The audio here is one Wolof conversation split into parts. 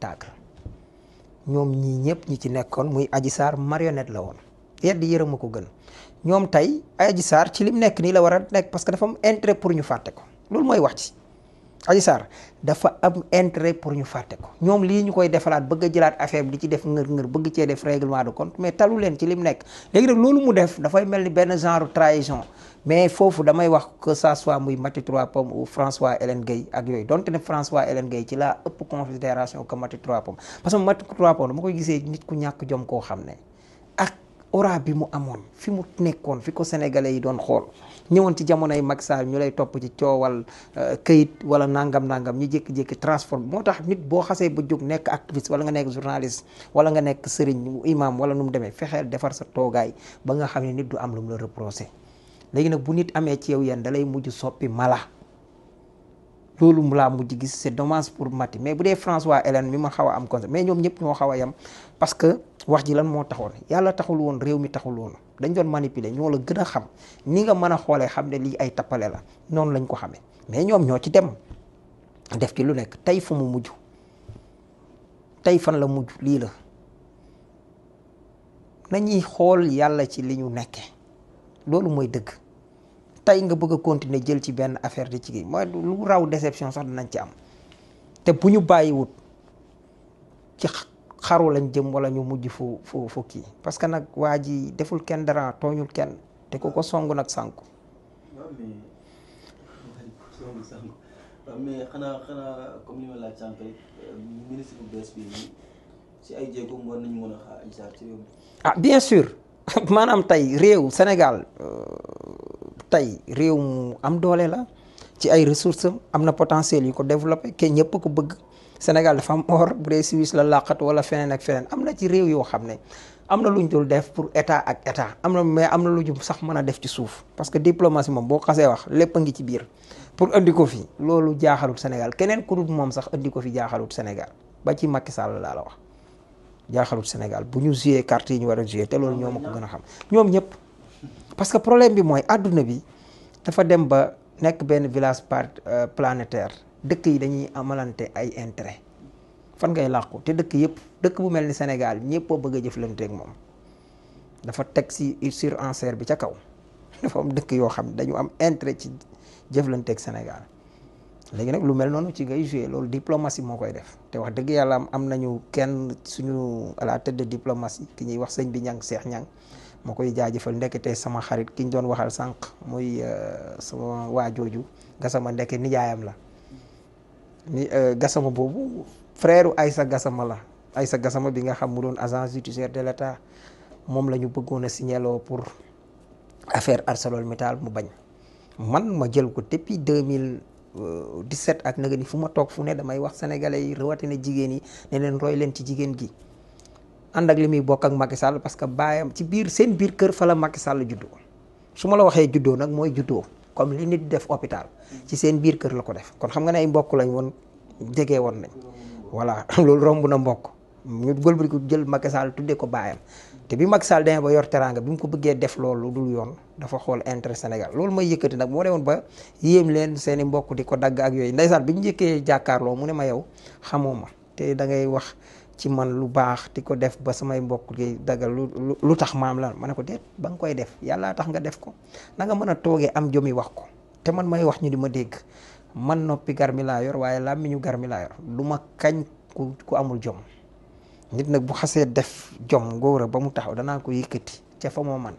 spectacle ñoom ñii ñëpp ñi ci nekkoon muy Adji Sarr marionnette la woon yeddi yërëm a ko gën ñoom tey Adji Sarr ci lim nekk nii la war a nekk parce que dafa am intérêt pour ñu fàtte ko loolu mooy wax ci Adji Sarr dafa am intérêt pour ñu fàtte ko ñoom lii ñu koy defalaat bëgg a jëlaat affaire bi di ci def ngër-ngër bëgg cee def règlement de compte mais talu leen ci lim nekk léegi nag loolu mu def dafay mel ni benn genre trahison mais foofu damay wax que ça soit muy Maty Trois Pommes ou François Hélène Guèye ak yooyu donte ne François Hélène Guèye ci laa ëpp considération que Maty Trois Pommes parce que Maty Trois Pommes dama koy gisee nit ku ñàkk jom koo xam ne ak aura bi mu amoon fi mu nekkoon fi ko sénégalais yi doon xool ñëwoon ci jamonoy Macky Sall ñu lay topp ci coowal këyit wala nangam ñu jékki-jékki transforme moo tax nit boo xasee ba jóg nekk activiste wala nga nekk journaliste wala nga nekk sëriñ imam wala nu mu demee fexeel defar sa toogaay ba nga xam ne nit du am lu mu la reproché léegi nag bu nit amee ci yow yéen da lay mujj soppi mala loolu mu laa mujj gis c'est dommage pour Maty mais bu dee François Hélène mi ma xaw a am conseil mais ñoom ñëpp ñoo xaw a yem parce que wax ji lan moo taxoon yàlla taxul woon réew mi taxul woon dañ doon manipuler ñoo la gën a xam ni nga mën a xoolee xam ne lii ay tappale la noonu lañ ko xamee mais ñoom ñoo ci dem def ci lu nekk tey fu mu mujj tey fan la mujj lii la nañuy xool yàlla ci li ñu nekkee loolu mooy dëgg tey nga bëgg a continuer jël ci benn affaire di ci kii mooy lu raw déception sax dinañ ci am te bu ñu bàyyiwut ci xaru lañ jëm wala ñu mujj fu kii parce que nag waa ji deful kenn dara tooñul kenn te ko song nag sànku. waaw mais xanaa comme li ma laaj sànq rek ministre bu bees bi ci ay jéego war nañu mën a xaar Adji Sarr ci réew mi. ah bien sûr maanaam tey réew Sénégal tey réew mu am doole la ci ay ressources am na potentiel yu ko développé ke ñëpp ko bëgg. Sénégal dafa am or bu dee Suisse la làqat wala feneen ak feneen am na ci réew yoo xam ne am na lu ñu dul def pour état ak état am na mais am na lu ñu sax mën a def ci suuf parce que diplomatie moom boo xasee wax lépp a ngi ci biir pour indi ko fi loolu jaaxalut Sénégal keneen ku dul moom sax indi ko fi jaaxalut Sénégal ba ci Macky Sall laa la wax jaaxalut Sénégal bu ñu joué carte yi ñu war a joué te loolu ñoo ma ko gën a xam ñoom ñëpp parce que problème bi mooy àdduna bi dafa dem ba nekk benn village planétaire dëkk yi dañuy amalante ay intérêt fan ngay làqu te dëkk yëpp dëkk bu mel ni Sénégal ñëpp a bëgg a jëflanteeg moom dafa teg si surenchère bi ca kaw dafa am dëkk yoo xam dañu am intérêt ci jëflanteeg Sénégal léegi nag lu mel noonu ci ngay joué loolu diplomatie moo koy def te wax dëgg yàlla am nañu kenn suñu à la tête de diplomatie ki ñuy wax sëñ bi Ñang Seex Ñang moo koy jaajëfal ndekete sama xarit ki ñu doon waxal sànq muy sama waa jooju Gassama ndeke nijaayam la ni Gassama boobu frère Aïssa Gassama la Aïssa Gassama bi nga xam mu doon agent judiciaire de l'État moom la ñu bëggoon a signaloo pour affaire ArcelorMittal mu bañ man ma jël ko depuis 2017 ak nag ni fu ma toog fu ne damay wax sénégalais yi rawatina jigéen yi ne leen roy leen ci jigéen gi ànd ak li muy bokk ak Macky Sall parce que baayam ci biir seen biir kër fa la Macky Sall juddoo su ma la waxee juddoo nag mooy juddoo comme li nit def hôpital ci seen biir kër la ko def kon xam nga ne ay mbokk lañ woon jege woon nañ voilà loolu romb na mbokk ñu gëlbati ko jël Macky Sall tuddee ko baayam te bi Macky Sall demee ba yor teraanga bi mu ko bëggee def loolu dul yoon dafa xool intérêt Sénégal loolu may yëkkati nag moo demoon ba yéem leen seen i mbokk di ko dagg ak yooyu ndeysaan bi ñu njëkkee jàkkaarloo mu ne ma yow xamoo ma te da ngay wax ci man lu baax di ko def ba samay mbokk gi dagal lu tax maam la ma ne ko déet ba nga koy def yàllaa tax nga def ko na nga mën a toogee am jomi wax ko te man may wax ñu di ma dégg man noppi garmi laa yor waaye làmmiñu garmi laa yor du ma kañ ku amul jom nit nag bu xasee def jom ngóora ba mu taxaw danaa ko yëkkati ca fa moo man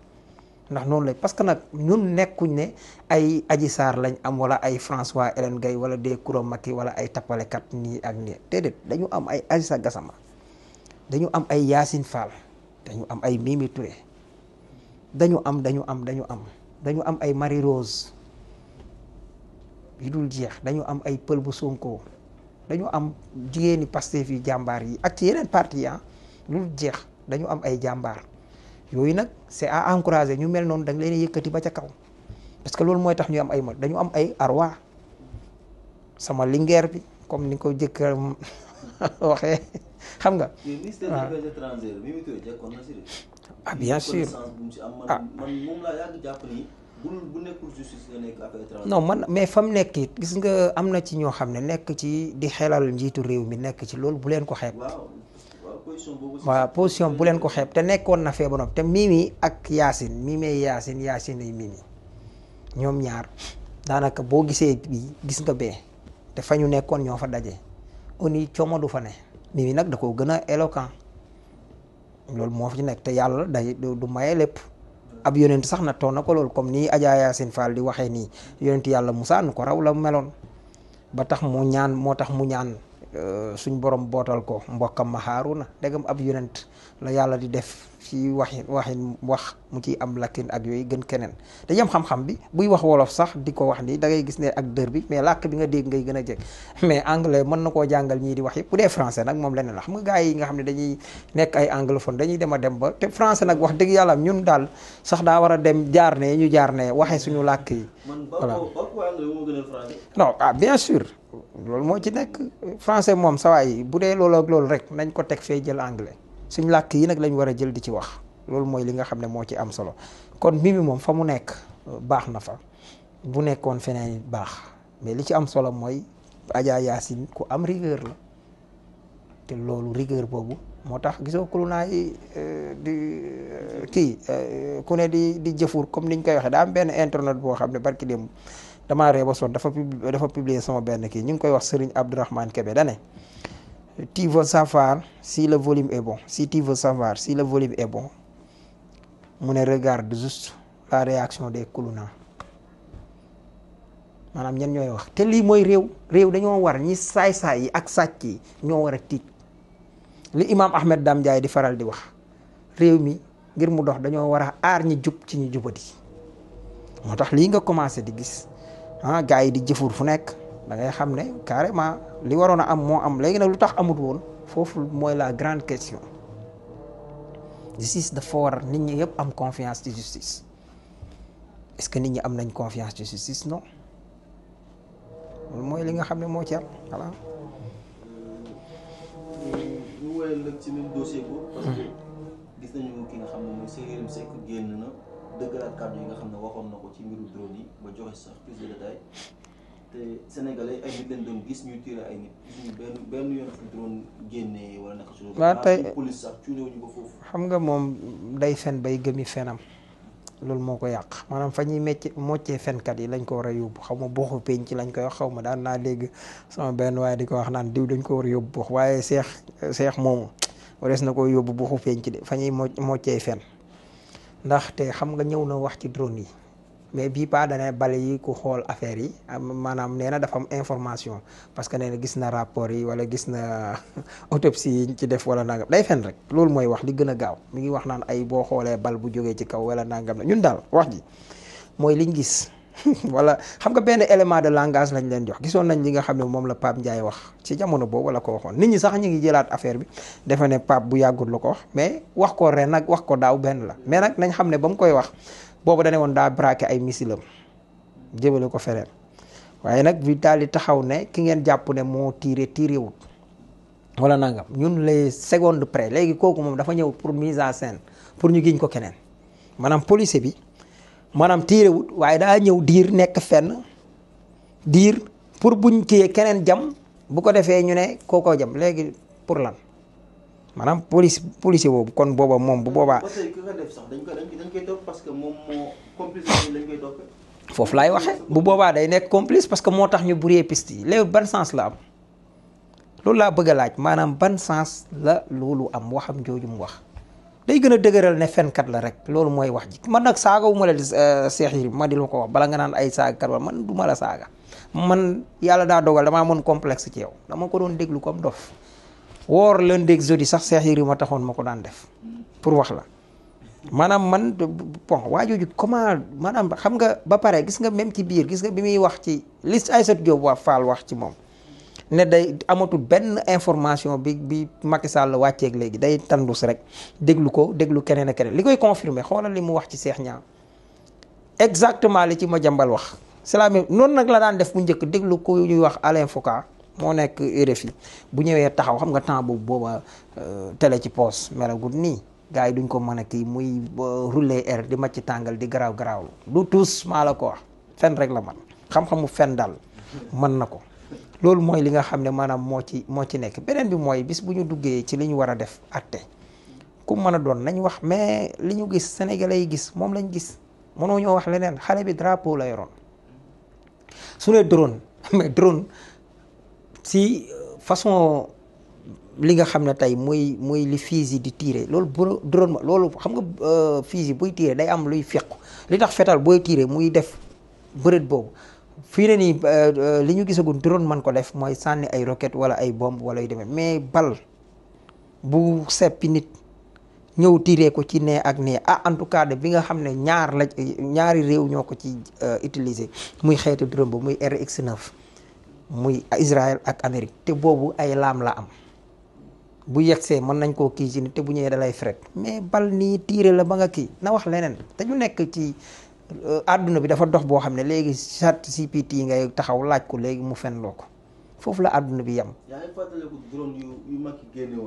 ndax noonu la parce que nag ñun nekkuñ ne ay Adji Sarr lañ am wala ay François Hélène Guèye wala des Coura Macky wala ay tappalekat nii ak nii déedéet dañu am ay Aïssa Gassama dañu am ay Yacine Fall dañu am ay Mimi Touré dañu am ay Marie Rose yu dul jeex dañu am ay Pël bu Sonko dañu am jigéeni Pastef yi jàmbaar yi ak ci yeneen parti lu dul jeex dañu am ay jàmbaar yooyu nag c'est à encourager ñu mel noonu da nga leen yëkkati ba ca kaw parce que loolu mooy tax ñu am ay mot dañu am ay arwa sama lingeer bi comme ni ko jëkkër waxee xam nga. ministère des Affaires étrangères Mimi Touré jekkoon na si de. ah bien sûr man moom laa yàgg jàpp ni bu nekkul justice nga nekk affaire étrangère. non man mais fa mu nekk it gis nga am na ci ñoo xam ne nekk ci di xelal njiitu réew mi nekk ci loolu bu leen ko xeeb. waaw position bu leen ko xeeb te nekkoon na fee ba noppi te Mimi ak Yacine Mimi Yacine ay Mimi ñoom ñaar daanaka boo gisee bii gis nga bee te fa ñu nekkoon ñoo fa daje oni coomo du fa ne Mimi nag da koo gën a éloquent loolu moo fi nekk te yàlla day du maye lépp ab yonent sax na toon na ko loolu comme nii Adja Yacine Fall di waxee nii yonent yàlla Moussa nu ko raw la meloon ba tax moo tax mu ñaan suñ borom bootal ko mbokkam ma Haaruna ndegam ab yonent la yàlla di def ci wax mu ciy am lakkin ak yooyu gën keneen dañuy am xam-xam bi buy wax wolof sax di ko wax nii da ngay gis ne ak dër bi mais làkk bi nga dégg ngay gën a jeg mais anglais mën na koo jàngal ñii di wax yëpp bu dee français nag moom leneen la xam nga gars yi nga xam ne dañuy nekk ay anglophone dañuy dem a dem ba te français nag wax dëgg yàlla ñun daal sax daa war a dem jaar ne ñu jaar ne waxee suñu làkk yi voilà non bien sûr loolu moo ci nekk français moom sawaay bu dee loolu ak loolu rek nañ ko teg fee jël anglais suñ làkk yi nag lañ war a jël di ci wax loolu mooy li nga xam ne moo ci am solo kon Mimi moom fa mu nekk baax na fa bu nekkoon feneen baax mais li ci am solo mooy Adja Yacine ku am rigueur la te loolu rigueur boobu moo tax gisoo kulunaa yi di kii ku ne di jëfur comme niñ koy waxee daa am benn internet boo xam ne barki démb damaa ree ba sonn dafa publier sama benn kii ñu ngi koy wax Serigne Abdourahmane Kébé dane tu veux savoir si le volume est bon si tu veux savoir si le volume est bon mu ne regarde juste la réaction des kuluna maanaam ñen ñooy wax te lii mooy réew dañoo war ñi saay-saay yi ak sàcc yi ñoo war a tiit li imam Ahmed Dame Ndiaye di faral di wax réew mi ngir mu dox dañoo war a aar ñi jub ci ñi jubati moo tax lii nga commencé di gis gars yi di jëfur fu nekk da ngay xam ne carrément li waroon a am moo am léegi nag lu tax amut woon foofu mooy la grande question justice dafa war nit ñi yëpp am confiance ci justice est-ce que nit ñi am nañ confiance ci justice non loolu mooy li nga xam ne moo ci am voilà. ñu woyal nag ci même dossier boobu. parce que gis nañu ki nga xam ne mooy Yérim Seck génn na dëggalaat kàddu yi nga xam ne waxoon na ko ci mbiru drone yi ba joxe sax plus de détails te sénégalais ay nit leen doon gis ñuy tiré ay nit gis ñu benn yoon fi drone génnee wala naka su waaw tey police sax cuunewuñu ko foofu. xam nga moom day fen bay gëmi fenam loolu moo ko yàq maanaam fa ñuy moccee fenkat yi lañ ko war a yóbbu xaw ma boxu penc lañ koy wax xaw ma daan naa dégg sama benn waaye di ko wax naan diw dañ ko war a yóbbu box waaye seex moomu warees na ko yóbbu boxu penc de fa ñuy moccee fen ndaxte xam nga ñëw na wax ci drone yi mais bii pas dana bale yi ku xool affaire yi maanaam nee na dafa am information parce que nee na gis na rapport yi wala gis na autopsie yi ci def wala nangam day fen rek loolu mooy wax li gën a gaaw mi ngi wax naan ay boo xoolee bal bu jógee ci kaw wala nangam la ñun daal wax ji mooy liñ gis wala xam nga benn élément de langage lañ leen jox gisoon nañ li nga xam ne moom la Pape Ndiaye wax ci jamono boobu la ko waxoon nit ñi sax ñu ngi jëlaat affaire bi defe ne Pape bu yàggul la ko wax mais wax ko ren nag wax ko daaw benn la mais nag nañ xam ne ba mu koy wax boobu dane woon daa braqué ay missilam jëbale ko feneen waaye nag bi daal di taxaw ne ki ngeen jàpp ne moo tiiré wut wala nangam ñun les secondes près léegi kooku moom dafa ñëw pour mise en scène pour ñu giñ ko keneen maanaam policier bi maanaam tiiré wut waaye daa ñëw diir nekk fenn diir pour buñ kiyee keneen jam bu ko defee ñu ne kookoo jam léegi pour lan maanaam policier boobu kon booba moom bu boobaa. parce que ki nga def sax dañ koy topp parce que moom moo complice lañ koy toppee. foofu laay waxee bu boobaa day nekk complice parce que moo tax ñu brouillé piste yi léegi ban sens la am loolu laa bëgg a laaj maanaam ban sens la loolu am waxam jooju mu wax day gën a dëgëral ne fenkat la rek loolu mooy wax ji man nag saaga wu ma la di Cheikh Yérim ma di la ko wax bala nga naan ay saagakat wala man du ma la saaga man yàlla daa dogal damaa mën complexe ci yow dama ko doon déglu comme dof woor lundi ak jeudi sax Cheikh Yérim ma taxoon ma ko daan def pour wax la maanaam man bon waajooju comment maanaam xam nga ba pare gis nga même ci biir gis nga bi muy wax ci li Aïssatou Diop waa Fall wax ci moom ne day amatul benn information bi Macky Sall wàcceeg léegi day tandus rek déglu ko déglu keneen ak keneen li koy confirmer xoolal li mu wax ci Cheikh Niang exactement li ci Madiambal wax c'est la même noonu nag la daan def bu njëkk déglu ko ñuy wax Alain Foucault moo nekk RFI bu ñëwee taxaw xam nga temps booba télé ci poos melagul nii gars yi duñ ko mën a kii muy rouler air di macc tàngal di garaaw garaawlu du tous maa la ko wax fen rek la man xam-xamu fen daal mën na ko loolu mooy li nga xam ne maanaam moo ci nekk beneen bi mooy bis bu ñu duggee ci li ñu war a def atte ku mën a doon nañ wax mais li ñu gis sénégalais yi gis moom lañ gis mënoo ñoo wax leneen xale bi drapeau la yoroon su ne drone mais drone si façon li nga xam ne tey muy li fusil di tirer loolu drone ma loolu xam nga fusil buy tirer day am luy feq li tax fetal booy tirer muy def bërët boobu fii ne nii li ñu gisagul drone man ko def mooy sànni ay roquette wala ay bombe wala yu demee mais bal bu seppi nit ñëw tiré ko ci nee ak nee en tout cas de bi nga xam ne ñaari réew ñoo ko ci utiliser muy xeetu drone ba muy RX9 muy Israël ak Amérique te boobu ay laam la am bu yegsee mën nañ koo kii ci nit te bu ñëwee dalay fret mais bal nii tiré la ba nga kii na wax leneen te ñu nekk ci àdduna bi dafa dox boo xam ne léegi ChatGPT ngay taxaw laaj ko léegi mu fen loo ko foofu la àdduna bi yem. yaa ngi fàttaliku drone yu mag yi génne